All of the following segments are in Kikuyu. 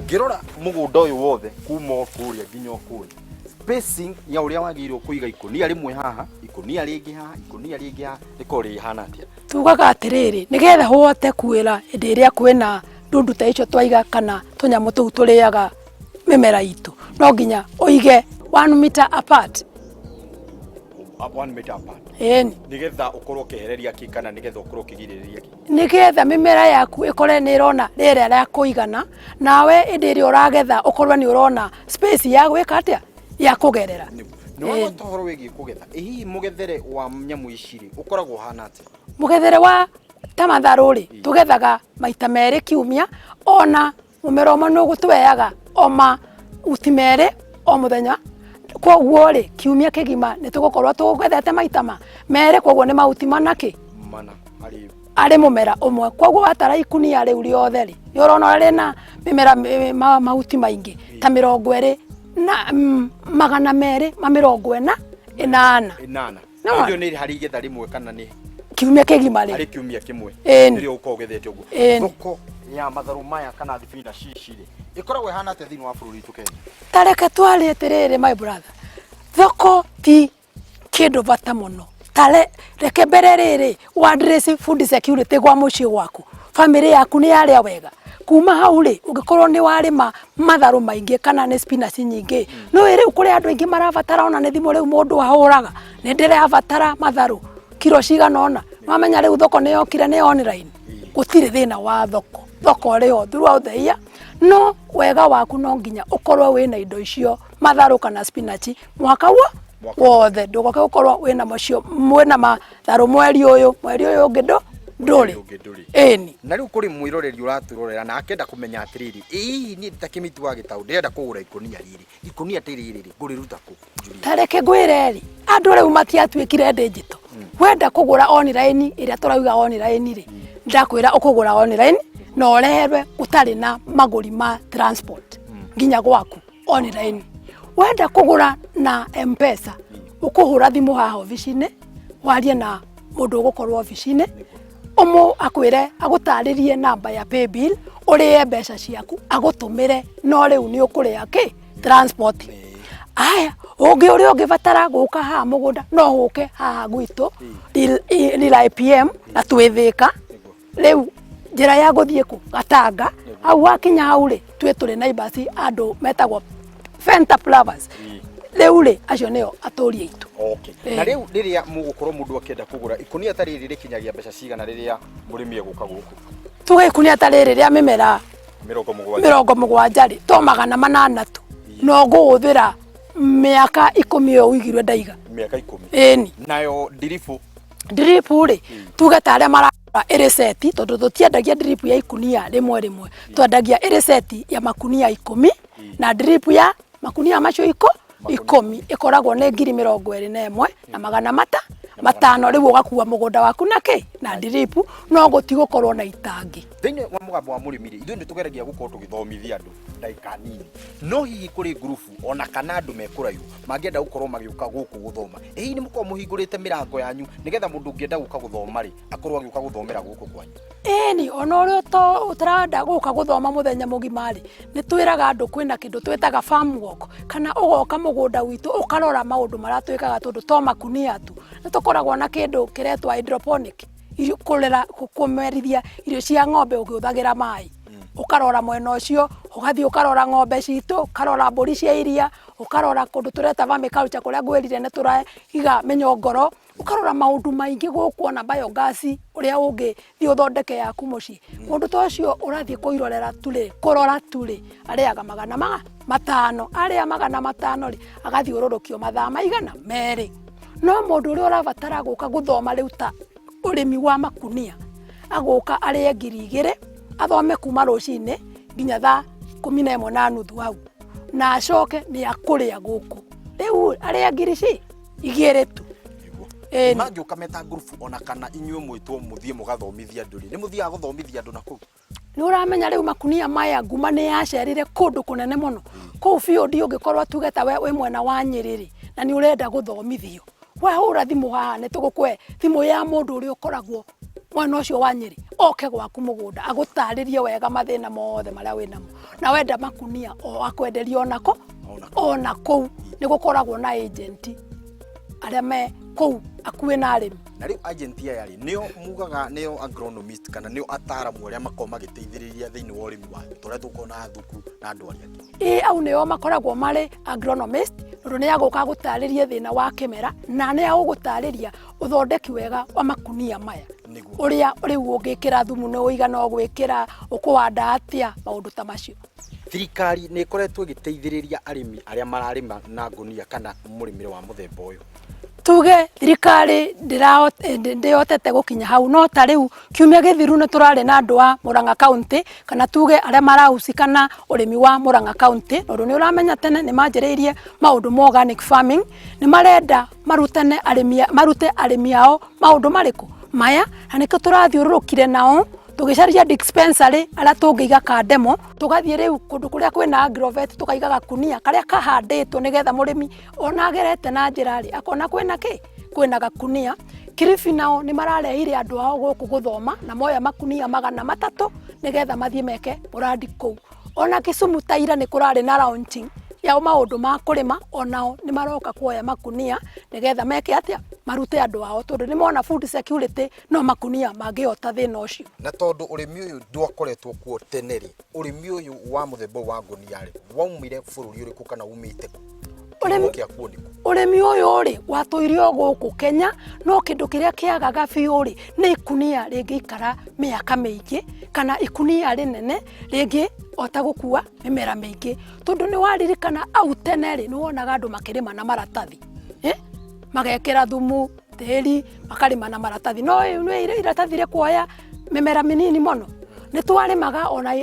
Ngĩrora mũgũnda ũyũ wothe kuma o kũrĩa nginya o kũrĩa, spacing ya ũrĩa wagĩrĩirwo kũiga ikũnia rĩmwe haha, ikũnia rĩngĩ haha, ikũnia rĩngĩ haha, rĩkorwo rĩhana atĩa? Tugaga atĩrĩrĩ, nĩgetha ũhote kuĩra hĩndĩ ĩrĩa kwĩna ndundu ta icio twaiga kana tũnyamũ tũu tũrĩaga mĩmera itũ, no nginya ũige 1 meter apart. 1 meter apart? Ĩni. Nĩgetha ũkorwo ũkĩehereria kĩ, kana nĩgetha ũkorwo ũkĩgirĩrĩria kĩ? Nĩgetha mĩmera yaku ĩkore nĩ ĩrona rĩera rĩa kũigana, nawe hĩndĩ ĩrĩa ũragetha ũkorwe nĩ ũrona space ya gwĩka atĩa, ya kũgerera. Nĩ wagweta ũhoro wĩgiĩ kũgetha. Ĩ hihi mũgethere wa nyamũ ici rĩ, ũkoragwo ũhana atĩa? Mũgethere wa ta matharũ rĩ, tũgethaga maita 2 kiumia, ona mũmera ũmwe nĩ ũgũtweaga o mahuti 2 o mũthenya. Koguo rĩ, kiumia kĩgima nĩ tũgũkorwo tũgethete maita 2, koguo nĩ mahuti 4 kĩ? 4 harĩ Arĩ mũmera ũmwe. Koguo watara ikunia rĩu rĩothe rĩ, nĩ ũrona ũrĩa rĩna mĩmera mahuti maingĩ ta 20 na 248. 8. No. Ĩyo nĩ harĩ igetha rĩmwe kana nĩ Kiumia kĩgima rĩ. Harĩ kiumia kĩmwe? Ĩni. Nĩrĩo ũkoragwo ũgethete ũguo? Ĩni. Thoko ya matharũ maya kana thibinaci ici rĩ, ĩkoragwo ĩhana atĩa thĩinĩ wa bũrũri witũ Kenya? Ta reke twarie atĩrĩrĩ, my brother, thoko ti kĩndũ bata mũno. Ta reke mbere rĩrĩ wa address food security gwa mũciĩ gwaku, family yaku nĩ yarĩa wega. Kuma hau rĩ, ũngĩkorwo nĩ warĩma matharũ maingĩ kana nĩ spinach nyingĩ, nĩ rĩu kũrĩ andũ aingĩ marabatara, ona nĩ thimũ rĩu mũndũ ahũraga, "Nĩ ndĩrabatara matharũ kiro cigana ũna." Wamenya rĩu thoko nĩ yokire, nĩ online, gũtirĩ thĩna wa thoko. Thoko ĩrĩ ho throughout the year, no wega waku no nginya ũkorwo wĩna indo icio, matharũ kana spinach, mwaka wo wothe. Ndũgoke gũkorwo wĩna macio, wĩna matharũ mweri ũyũ, mweri ũyũ ũngĩ ndũrĩ. Ũngĩ ndũrĩ. Ĩni. Na rĩu kũrĩ mwĩroreri ũratũrorera na akenda kũmenya atĩrĩrĩ, ĩ hihi niĩ ta Kĩmiti wa Gĩtaũ ndĩrenda kũgũra ikũnia rĩrĩ, ikũnia ta rĩrĩ rĩ, ngũrĩruta kũ, Julia? Ta reke ngwĩre rĩ, andũ rĩu matiatuĩkire digital. Wenda kũgũra online, ĩrĩa tũrauga online rĩ, ndakwĩra ũkũgũra online na ũreherwe ũtarĩ na magũri ma transport nginya gwaku online. Wenda kũgũra na Mpesa, ũkũhũra thimũ haha obici-inĩ, warie na mũndũ ũgũkorwo obici-inĩ, ũmũ akwĩre agũtarĩrie namba ya paybill, ũrĩe mbeca ciaku agũtũmĩre, no rĩu nĩ ũkũrĩa kĩ transport. Aya, ũngĩ ũrĩa ũngĩbatara gũka haha mũgũnda, no ũke haha gwitũ Lila IPM na twĩ Thĩka. Rĩu njĩra ya gũthiĩ kũ Gatanga hau, wakinya hau rĩ, twĩ tũrĩ neighbors, andũ metagwo Fenta Flowers. Rĩu rĩ, acio nĩo atũri aitũ. Na rĩu rĩrĩa mũgũkorwo mũndũ akĩenda kũgũra ikũnia ta rĩrĩ, rĩkinyagia mbeca cigana rĩrĩa mũrĩmi egũka gũkũ? Tuge ikunia ta rĩrĩ rĩa mĩmera 70. 70 rĩ, to 800 tu, no ngũhũthĩra mĩaka 10 ĩyo ũigirwe ndaiga. Mĩaka 10? Ĩni. Nayo ndiribu? Drip rĩ, tuge ta arĩa maragũra ĩrĩ set, tondũ tũtiendagia drip ya ikunia rĩmwe rĩmwe, twendagia ĩrĩ set ya makunia 10 na drip ya makunia macio 10, ĩkoragwo nĩ 21,500. Rĩu ũgakua mũgũnda waku na kĩ na drip, no gũtigũkorwo na itangi. Thĩinĩ wa Mũgambo wa Mũrĩmi rĩ, ithuĩ nĩ tũgeragia gũkorwo tũgĩthomithia andũ ndagĩka nini, no hihi kũrĩ ngurubu ona kana andũ me kũraihu mangĩenda gũkorwo magĩũka gũkũ gũthoma, ĩ hihi nĩ mũkorwo mũhingũrĩte mĩrango yanyu nĩgetha mũndũ ũngĩenda gũka gũthoma rĩ, akorwo agĩũka gũthomera gũkũ kwanyu? Ĩni, ona ũrĩa ũtarenda gũka gũthoma mũthenya mũgima rĩ, nĩ twĩraga andũ kwĩna kĩndũ twĩtaga farm walk, kana ũgoka mũgũnda witũ ũkarora maũndũ marĩa twĩkaga, tondũ to makunia tu, nĩ tũkoragwo na kĩndũ kĩretwo hydroponic, irio kũrera, kũmerithia irio cia ng'ombe ũkĩhũthagĩra maĩ. Ũkarora mwena ũcio, ũgathiĩ ũkarora ng'ombe citũ, ũkarora mbũri cia iria, ũkarora kũndũ tũreta vermiculture, kũrĩa ngwĩrire nĩ tũraiga mĩnyongoro, ũkarora maũndũ maingĩ gũkũ, ona biogas ũrĩa ũngĩthiĩ ũthondeke yaku mũciĩ. Mũndũ ta ũcio ũrathiĩ kũirorera tu rĩ, kũrora tu rĩ, arĩaga 500. Arĩa 500 rĩ, agathiũrũrũkio mathaa maigana 2. No mũndũ ũrĩa ũrabatara gũka gũthoma rĩu ta ũrĩmi wa makunia, agũka arĩe 2000, athome kuma rũcinĩ nginya thaa 11:30 hau, na acoke nĩ akũrĩa gũkũ. Rĩu arĩa ngiri ci 2 tu. Ĩni. Mangĩũka meta ngurubu ona kana inyuĩ mwĩtwo mũthiĩ mũgathomithia andũ rĩ, nĩ mũthiaga gũthomithia andũ na kũu? Nĩ ũramenya rĩu makunia maya nguma nĩ yacerire kũndũ kũnene mũno kũu field. Ũngĩkorwo tuge ta we wĩ mwena wa Nyĩrĩ rĩ, na nĩ ũrenda gũthomithio, wahũra thimũ haha, nĩ tũgũkũhe thimũ ya mũndũ ũrĩa ũkoragwo Mwena ũcio wa Nyĩrĩ oke gwaku mũgũnda agũtarĩrie wega mathĩna mothe marĩa wĩnamo, na wenda makunia o akwenderie onako ona kũu. Nĩ gũkoragwo na agent arĩa me kũu akuĩ na arĩmi. Na rĩu agent aya rĩ, nĩo mugaga nĩo agronomist kana nĩo ataaramu arĩa makoragwo magĩteithĩrĩria thĩinĩ wa ũrĩmi wanyu, ta ũrĩa tũkuona thuku na andũ arĩa angĩ? Ĩĩ, au nĩo makoragwo marĩ agronomist, tondũ nĩ agũka agũtarĩrie thĩna wa kĩmera na nĩ agũgũtarĩria ũthondeki wega wa makunia maya, ũrĩa rĩu ũngĩkĩra thumu, nĩ ũigana ũgwĩkĩra, ũkũhanda atĩa, maũndũ ta macio. Thirikari nĩ ĩkoretwo ĩgĩteithĩrĩria arĩmi arĩa mararĩma na ngũnia kana mũrĩmĩre wa mũthemba ũyũ? Tuge thirikari ndĩhotete gũkinya hau, no ta rĩu kiumia gĩthiru nĩ tũrarĩ na andũ a Murang'a County, kana tuge arĩa marahusika na ũrĩmi wa Murang'a County, tondũ nĩ ũramenya tene nĩ manjĩrĩirie maũndũ ma organic farming. Nĩ marenda marutane arĩmi, marute arĩmi ao maũndũ marĩkũ maya, na nĩkĩo tũrathiũrũrũkire nao tũgĩcaria dispensary arĩa tũngĩiga ka demo. Tũgathiĩ rĩu kũndũ kũrĩa kwĩna agrovet, tũkaiga gakunia karĩa kahandĩtwo, nĩgetha mũrĩmi ona agerete na njĩra rĩ, akona kwĩna kĩ, kwĩna gakunia. Kilifi nao nĩ mararehire andũ ao gũkũ gũthoma na moya makunia 300 nĩgetha mathiĩ meke mũrandi kũu. Ona Kisumu ta ira nĩ kũrarĩ na launching ya maũndũ ma kũrĩma, onao nĩ maroka kuoya makunia nĩgetha meke atĩa, marute andũ ao, tondũ nĩ mona food security no makunia mangĩhota thĩna ũcio. Na tondũ ũrĩmi ũyũ ndwakoretwo kuo tene rĩ, ũrĩmi ũyũ wa mũthemba wa ngũnia rĩ, waumire bũrũri ũrĩkũ kana umĩte kũ? Kĩhumo kĩakuo nĩ kũ? Ũrĩmi ũyũ rĩ, watũirio gũkũ Kenya, no kĩndũ kĩrĩa kĩagaga biũ rĩ, nĩ ikunia rĩngĩikara mĩaka mĩingĩ kana ikunia rĩnene rĩngĩ ota gũkua mĩmera mĩingĩ, tondũ nĩ waririkana au tene rĩ, nĩ wonaga andũ makĩrĩma na maratathi, magekĩra thumu tĩri, makarĩma na maratathi, no nĩ iratathi rĩkuoya mĩmera mĩnini mũno. Nĩ twarĩmaga ona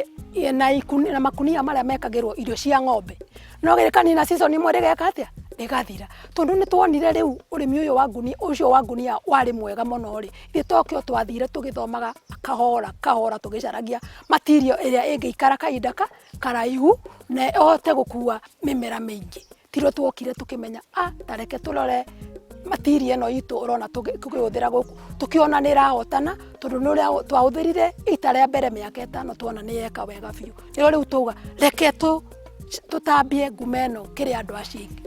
na makunia marĩa mekagĩrwo irio cia ng'ombe, no gĩkanina season ĩmwe rĩgeka atĩa, rĩgathira, tondũ nĩ tuonire rĩu ũrĩmi ũyũ wa ngunia, ũcio wa ngunia warĩ mwega mũno rĩ, ithuĩ tokĩo twathire tũgĩthomaga kahora kahora, tũgĩcaragia material ĩrĩa ĩngĩikara kahinda karaihu na ĩhote gũkua mĩmera mĩingĩ. Tiro tuokire tukimenya, a ta reke turore material ĩno itũ ũrona tũkĩhũthĩra gũkũ, tũkĩona nĩ ĩrahotana, tondũ nĩ ũrĩa twahũthĩrire ita rĩa mbere mĩaka 5, tuona nĩ yeka wega biũ. Nĩrĩo rĩu tauga reke tũtambie ngumo ĩno kĩrĩ andũ acio aingĩ.